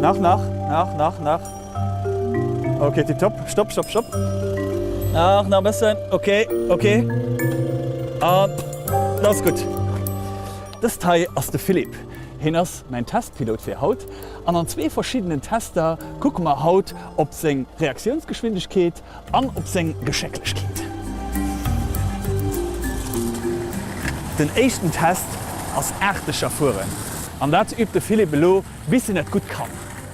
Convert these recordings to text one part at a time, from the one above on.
Nach, nach, nach, nach, nach. Ok, tiptop. Stopp, stopp, stopp. Nach, nach e bëssen. Ok, ok. An dat ass gutt. Dëst hei ass de Philippe. Hien ass mäin Testpilot fir haut. An an zwee verschiddenen Tester kucke mer haut op seng Reaktiounsgeschwindegkeet an op seng Geschécklechkeet. Den éischten Test ass Aachtecher fueren an dat übt de Philippe elo bis hien et gutt kann.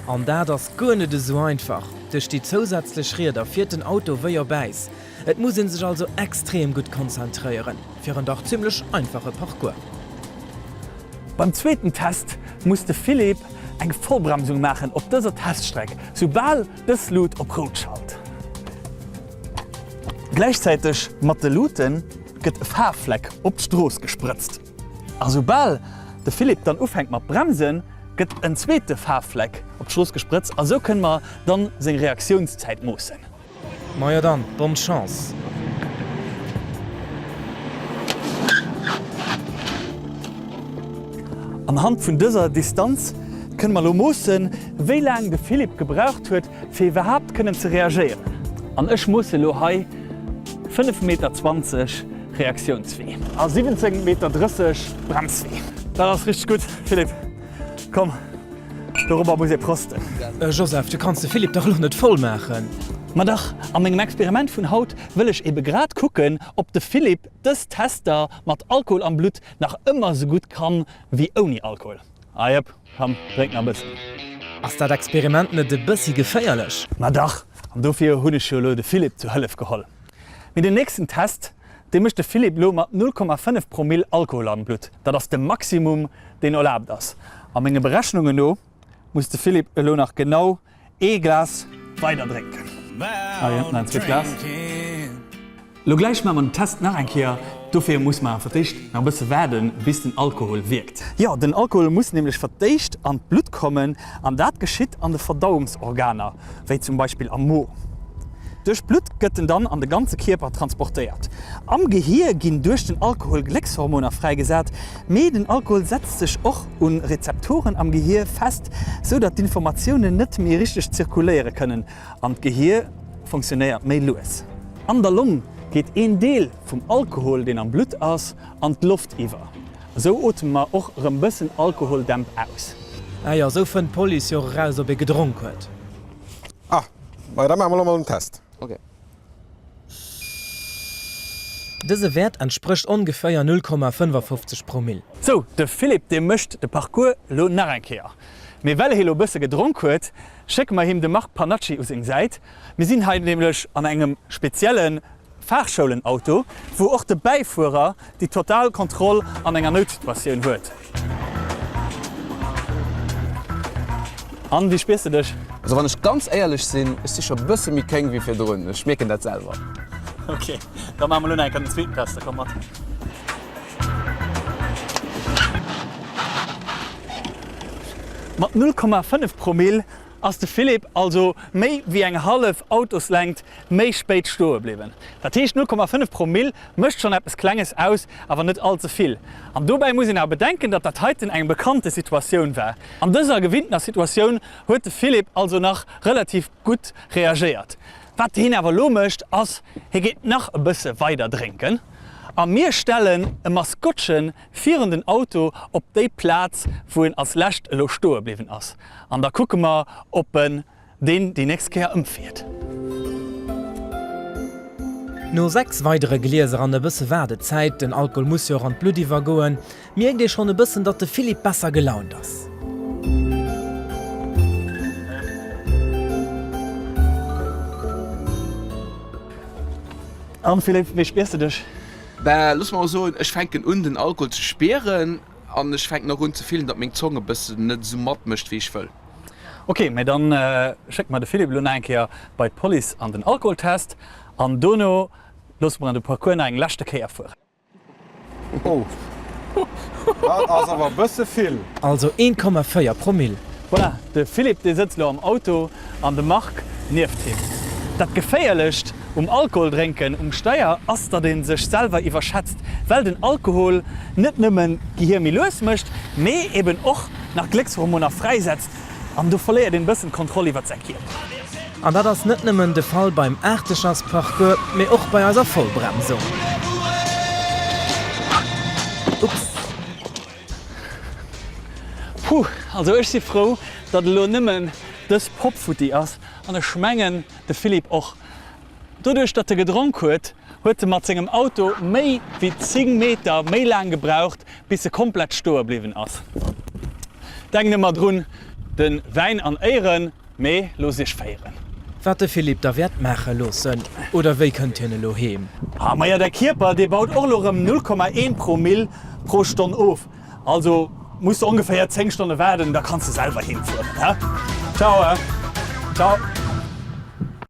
An dat ass guer net esou einfach. Duerch déi zousätzlech Rieder fiert den Auto wéi op Äis. Et muss een sech also extrem gutt konzentréieren, fir en dach zimmlech einfache Parcours. Beim zweeten Test muss de Philippe eng Vollbremsung maachen op dëser Teststreck, soubal dës Lut op rout schalt. Gläichzäiteg mat de Lute gëtt e Faarffleck op d'Strooss gesprëtzt. A soubal de Philippe dann ufänkt mat bremsen, gëtt en zweete Faarffleck op d'Strooss gesprëtzt a sou kënne mer dann seng Reaktiounszäit moossen. Majo dann, bonne Chance! Anhand vun dëser Distanz kënne mer elo moossen, wéi laang de Philippe gebraucht huet, fir iwwerhaapt kënnen ze reagéieren. An ech moosse elo hei 5 Meter 20 Reaktiounswee a 17 Meter 30 Bremswee. Dat ass richteg gutt, Philippe. Komm, dorobber muss ee prosten. Joseph, du kanns de Philippe dach elo net voll maachen. Ma dach, a mengem Experiment vun haut wëll ech ebe grad kucken, ob de Philippe dës Tester mat Alkohol am Blutt nach ëmmer esou gutt kann wéi ouni Alkohol. Ah jëpp, komm, drénk nach e bëssen. Ass dat Experiment net e bëssi geféierlech? Ma dach, an dofir hunn ech jo elo de Philippe zu Hëllef geholl. Mee den nächsten Test, dee mécht de Philippe elo mat 0,5 Promill Alkohol am Blutt. Dat ass de Maximum, deen erlaabt ass. A menge Berechnungen no muss de Philippe elo nach genau ee Glas weider drénken. Allez, nach en zweet Glas. Lo gläich maache mer den Test nach eng Kéier. Dofir musse mer awer fir d'éischt nach e bësse waarden, bis den Alkohol wierkt. Jo, den Alkohol muss nämlech fir d'éischt an d'Blutt kommen an dat geschitt an de Verdauungsorganer, wéi zum Beispill am Mo. Duerch d'Blutt gëtt en dann an de ganze Kierper transportéiert. Am Gehier ginn duerch den Alkohol Gléckshormoner fräigesat, mee den Alkohol setzt sech och un Rezeptoren am Gehier fest, sou datt d'Informatiounen net méi richteg zirkuléiere kënnen an d'Gehier funktionéiert méi lues. An der Long geet een Deel vum Alkohol, deen am Blutt ass, an d'Loft iwwer. Esou oteme mer och erëm bëssen Alkoholdämp aus. Ah jo, esou fënnt d'Police jo och eraus, ob ee gedronk huet. Ah, majo da maache mer elo mol en Test. Ok. Dëse Wäert entsprécht ongeféier 0,55 Promill. Sou, de Philippe dee mécht de Parcours elo nach eng Kéier. Mee well hie lo bësse gedronk huet, schécke mer him de Marc Pannacci u seng Säit. Mir sinn hei nämlech an engem spezielle Fahrschoulenauto, wou och de Bäifuerer déi total Kontroll an enger Noutsituatioun huet. An, wéi spiers de dech? Also wann ech ganz éierlech sinn, ech si scho bësse méi kéng wéi virdrun. Ech mierken dat selwer. Ok, da maache mer elo nach eng Kéier den zweeten Test. Da komm mat. Mat 0,5 Promill ass de Philippe also méi wéi eng hallef Autoslängt méi spéit stoe bliwwen. Dat heescht 0,5 Promill mécht schonn eppes Klenges aus, awer net all ze vill. An dobäi muss een awer bedenken, datt dat heiten eng bekannte Situatioun war. An dëser gewinntener Situatioun huet de Philippe also nach relativ gutt reagéiert. Wat hien awer elo mécht, ass, hie geet nach e bësse weider drénken a mir stellen e Maskottchen virun den Auto op déi Plaz, wou en als lescht elo stoe bliwwen ass. An da kucke mer, ob en deen déi nächst Kéier ëmfiert. No 6 weidere Glieser an e bësse Waardezäit, den Alkohol muss jo och an d'Blutt iwwergoen, mierkt ee schonn e bëssen, datt de Philippe besser gelaunt ass. An, Philippe, wéi spiers de dech? Bah, looss mer mol soen, ech fänken un den Alkohol ze spieren an ech fänken och un ze fillen, datt meng Zong e bëssen net esou matmécht wéi ech wëll. Ok, mä dann schécke mer de Philippe elo nach eng Kéier bei d'Police an den Alkoholtest an dono loosse mer en de Parcours nach eng leschte Kéier fueren. Oh, dat ass awer e bësse vill. Also 1,4 Promill. Voilà, de Philippe dee sëtzt elo am Auto an de Marc nieft him. Dat Geféierlecht um Alkoholdrénken um Steier ass, datt ee sech selwer iwwerschätzt, well den Alkohol net nëmmen d'Gehier méi lues mécht, mee eben och nach Gléckshormoner fräisetzt. An do verléiert een e bëssen d'Kontroll iwwert säi Kierper. An dat ass net nëmmen de Fall beim Aachtechersparcours, mee och bei eiser Vollbremsung. Ups. Puh, also ech si frou, datt elo nëmmen dës Popp futti ass an ech mengen de Philippe och. Doduerch datt e gedronk huet, huet e mat sengem Auto méi wéi 10 Meter méi laang gebraucht, bis e komplett stoe bliwwen ass. Denkt ëmmer drun, de Wäin an Éieren, mee loosst iech féieren. Wat de Philippe da wäert maache loossen, oder wéi kënnt hien elo heem? Ah maja, däi Kierper, dee baut och elo rëm 0,1 Promill pro Stonn of. Also muss de ongeféier 10 Stonne waarden, da kanns de selwer heem fueren, he? Ciao, he? Ciao.